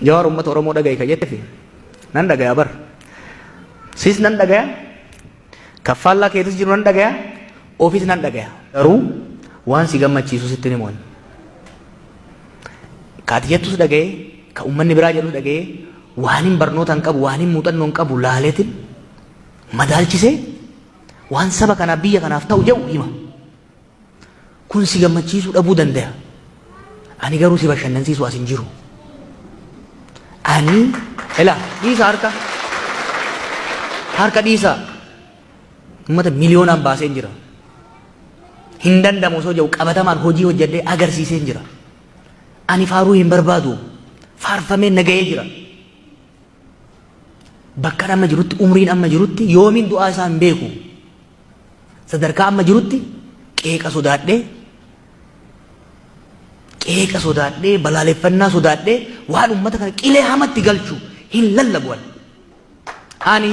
Jawaar uummata Oromoo dhagaye ka jettefi nan dhagaya bar. Sis nan dhagaya, kaffallaa keetis jiru nan dhagaya, ofis nan dhagaya. Garuu waan si gammachiisu sitti ni mo'an. Ka ati jettus dhagaye, ka uummanni biraa jedhus dhagaye, waan hin barnoota hin qabu, waan hin muuxannoo hin qabu laaleetin madaalchisee waan saba kanaaf, biyya kanaaf ta'u jedhu hima. Kun si gammachiisuu dhabuu danda'a. Ani garuu si bashannansiisu as hin jiru. Ani ela dhiisa, harka harka dhiisa, uummata miliyoonaan baasee jira. Hin danda'amu osoo jedhu qabatamaan hojii hojjedhee agarsiisee jira. Ani faaruu hin barbaadu. Faarfamee nagahee jira. Bakka amma jirutti, umriin amma jirutti, yoomiin du'aa isaa hin beeku. Sadarkaa amma jirutti qeeqa sodaadhee, qeeqa sodaadhee, balaaleffannaa sodaadhee waan uummata kana qilee hamatti galchu hin lallabu ani. Ani